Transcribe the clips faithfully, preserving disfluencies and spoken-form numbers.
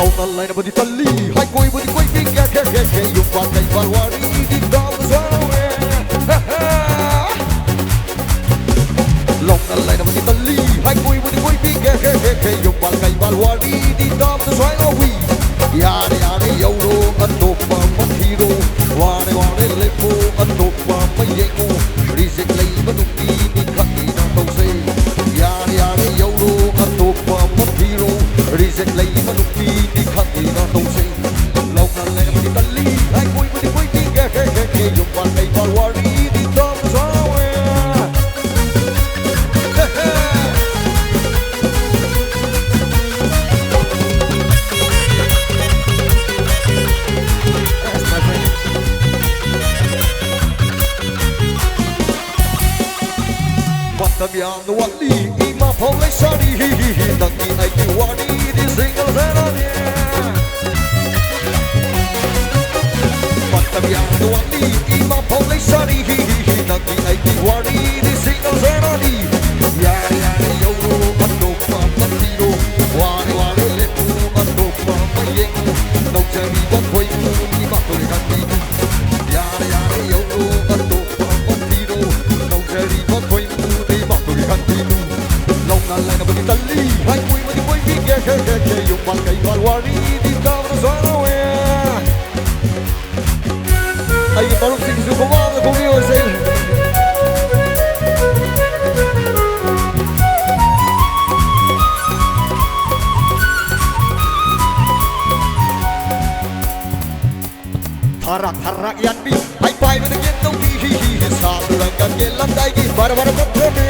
ꯂꯧꯅ ꯂꯩꯔꯕꯗꯤ ꯇꯜꯂꯤ, ꯍꯥꯏ ꯀꯣꯏꯕꯗꯤ ꯀꯣꯏꯕꯤ ꯀꯦ ꯀꯦ ꯀꯦ ꯀꯦ, ꯌꯨꯝ ꯄꯥꯟ ꯀꯩ ꯄꯥꯟ ꯋꯥꯔꯤꯗꯤ ꯇꯥꯕ ꯁꯥꯎꯋꯦ꯫ ꯂꯧꯅ ꯂꯩꯔꯕꯗꯤ ꯇꯜꯂꯤ, ꯍꯥꯏ ꯀꯣꯏꯕꯗꯤ ꯀꯣꯏꯕꯤ ꯀꯦ ꯀꯦ ꯀꯦ ꯀꯦ, ꯌꯨꯝ ꯄꯥꯟ ꯀꯩ ꯄꯥꯟ ꯋꯥꯔꯤꯗꯤ ꯇꯥꯕ ꯁ꯭ꯋꯥꯏ ꯂꯧꯏ꯫ ꯌꯥꯔꯦ ꯌꯥꯔꯦ ꯌꯧꯔꯣ ꯑꯇꯣꯞꯄ ꯑꯃ ꯊꯤꯔꯣ, ꯋꯥꯔꯦ ꯋꯥꯔꯦ ꯂꯦꯞꯄꯣ ꯑꯇꯣꯞꯄ ꯑꯃ ꯌꯦꯡꯉꯣ, ꯔꯤꯖꯦꯛ ꯂꯩꯕ ꯅꯨꯄꯤꯗꯤ ꯈꯪꯉꯤꯅ ꯇꯧꯁꯦ꯫ ꯌꯥꯔꯦ ꯌꯥꯔꯦ ꯌꯧꯔꯣ ꯑꯇꯣꯞꯄ ꯑꯃ ꯊꯤꯔꯣ, ꯔꯤꯖꯦꯛ ꯂꯩꯕ ꯅꯨꯄꯤꯗꯤ ꯈꯪꯉꯤꯅ ꯇꯧꯁꯦ꯫ ꯂꯧꯅ ꯂꯩꯔꯕꯗꯤ ꯇꯜꯂꯤ, ꯍꯥꯏ ꯀꯣꯏꯕꯗꯤ ꯀꯣꯏꯕꯤ ꯀꯦ ꯀꯦ ꯀꯦ ꯀꯦ, ꯌꯨꯝ ꯄꯥꯟ ꯀꯩ ꯄꯥꯟ ꯋꯥꯔꯤꯗꯤ ꯇꯥꯕ ꯁꯥꯎꯋꯦ꯫ ꯃꯇꯝ ꯌꯥꯝꯅ ꯋꯥꯠꯂꯤ ꯏꯃꯥ ꯐꯥꯎ ꯂꯩꯁꯥꯔꯤ, ꯅꯪꯒꯤ ꯑꯩꯒꯤ ꯋꯥꯔꯤꯗꯤ ꯁꯤꯡꯒꯜ ꯁꯦꯔꯥꯅꯤ꯫ ꯃꯇꯝ ꯌꯥꯝꯅ ꯋꯥꯠꯂꯤ ꯏꯃꯥ ꯐꯥꯎ ꯂꯩꯁꯥꯔꯤ, ꯅꯪꯒꯤ ꯑꯩꯒꯤ ꯋꯥꯔꯤꯗꯤ ꯁꯤꯡꯒꯜ ꯁꯦꯔꯥꯅꯤ꯫ ꯌꯥꯔꯦ ꯌꯥꯔꯦ ꯌꯧꯔꯣ ꯑꯇꯣꯞꯄ ꯑꯃ ꯊꯤꯔꯣ, ꯋꯥꯔꯦ ꯋꯥꯔꯦ ꯂꯦꯞꯄꯣ ꯑꯇꯣꯞꯄ ꯑꯃ ꯌꯦꯡꯉꯣ, ꯅꯧꯖꯔꯤꯕ ꯈꯣꯏꯕꯨ ꯏꯃꯥ ꯐꯥꯎ ꯂꯩꯁꯥꯔꯤ꯫ ꯌꯥꯔꯦ ꯌꯥꯔꯦ ꯌꯧꯔꯣ ꯑꯇꯣꯞꯄ ꯑꯃ ꯊꯤꯔꯣ, ꯅꯧꯖꯔꯤꯕ ꯈꯣꯏꯕꯨ ꯏꯃꯥ ꯐꯥꯎ ꯂꯩꯁꯥꯔꯤ꯫ ꯂꯧꯅ ꯂꯩꯔꯕꯗꯤ ꯇꯜꯂꯤ, ꯍꯥꯏ ꯀꯣꯏꯕꯗꯤ ꯀꯣꯏꯕꯤ ꯀꯦ ꯀꯦ ꯀꯦ ꯀꯦ, ꯌꯨꯝ ꯄꯥꯟ ꯀꯩ ꯄꯥꯟ ꯋꯥꯔꯤꯗꯤ ꯇꯥꯕꯗ ꯁꯥꯎꯋꯦ꯫ ꯑꯩꯒꯤ ꯃꯔꯨꯞꯁꯤꯡꯁꯨ ꯈꯨꯕꯥꯛ ꯑꯃ ꯈꯨꯕꯤꯌꯨꯁꯦ꯫ ꯊꯥꯔꯛ ꯊꯥꯔꯛ ꯌꯥꯟꯕꯤ, ꯍꯩ ꯄꯥꯏꯕꯗ ꯌꯦꯟ ꯇꯧꯕꯤ, ꯍꯤ ꯍꯤ ꯍꯤ, ꯁꯥꯗꯨꯔꯒ ꯀꯦꯜꯂꯝꯗꯥꯏꯒꯤ ꯕꯔ ꯕꯔ ꯄꯠꯊꯅꯦ꯫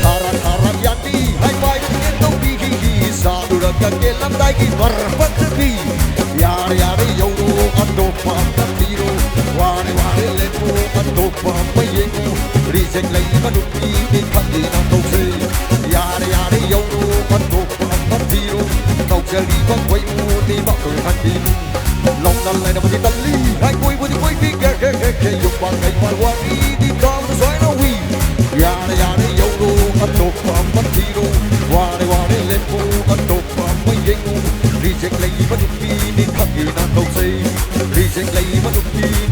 ꯊꯥꯔꯛ ꯊꯥꯔꯛ ꯌꯥꯟꯕꯤ, ꯍꯩ ꯄꯥꯏꯕꯗ ꯌꯦꯟ ꯇꯧꯕꯤ, ꯍꯤ ꯍꯤ ꯍꯤ, ꯁꯥꯗꯨꯔꯒ ꯀꯦꯜꯂꯝꯗꯥꯏꯒꯤ ꯕꯔ ꯄꯠꯊꯕꯤ꯫ ꯌꯥꯔꯦ ꯌꯥꯔꯦ ꯌꯧꯔꯣ ꯑꯇꯣꯞꯄ ꯑꯃ ꯊꯤꯔꯣ, ꯋꯥꯔꯦ ꯋꯥꯔꯦ ꯂꯦꯞꯄꯣ ꯑꯇꯣꯞꯄ ꯑꯃ ꯌꯦꯡꯉꯣ, ꯔꯤꯖꯦꯛ ꯂꯩꯕ ꯅꯨꯄꯤꯗꯤ ꯈꯪꯗꯦ ꯅꯪ ꯇꯧꯁꯦ꯫ ꯌꯥꯔꯦ ꯌꯥꯔꯦ ꯌꯧꯔꯣ ꯑꯇꯣꯞꯄ ꯑꯃ ꯊꯤꯔꯣ, ꯇꯧꯖꯔꯤꯕ ꯈꯣꯏꯃꯨꯗꯤ ꯃꯈꯣꯏ ꯈꯪꯕꯤꯅꯨ꯫ ꯂꯧꯅ ꯂꯩꯔꯕꯗꯤ ꯇꯜꯂꯤ, ꯍꯥꯏ ꯀꯣꯏꯕꯨꯗꯤ ꯀꯣꯏꯕꯤ ꯀꯦ ꯀꯦ ꯀꯦ ꯀꯦ, ꯌꯨꯝ ꯄꯥꯟ ꯀꯩ ꯄꯥꯟ ꯋꯥꯔꯤꯗꯤ ꯀꯥꯎꯅ ꯁ꯭ꯋꯥꯏꯅ ꯎꯏ꯫ ꯌꯥꯔꯦ ꯌꯥꯔꯦ ꯌꯧꯔꯣ ꯑꯇꯣꯞꯄ ꯑꯃ ꯊꯤꯔꯣ, ꯋꯥꯔꯦ ꯋꯥꯔꯦ ꯔꯤꯖꯦꯛ ꯂꯩꯕ ꯅꯨꯄꯤꯅꯤ ꯈꯪꯉꯦꯅ ꯇꯧꯖꯩ꯫ ꯔꯤꯖꯦꯛ ꯂꯩꯕ ꯅꯨꯄꯤꯅꯤ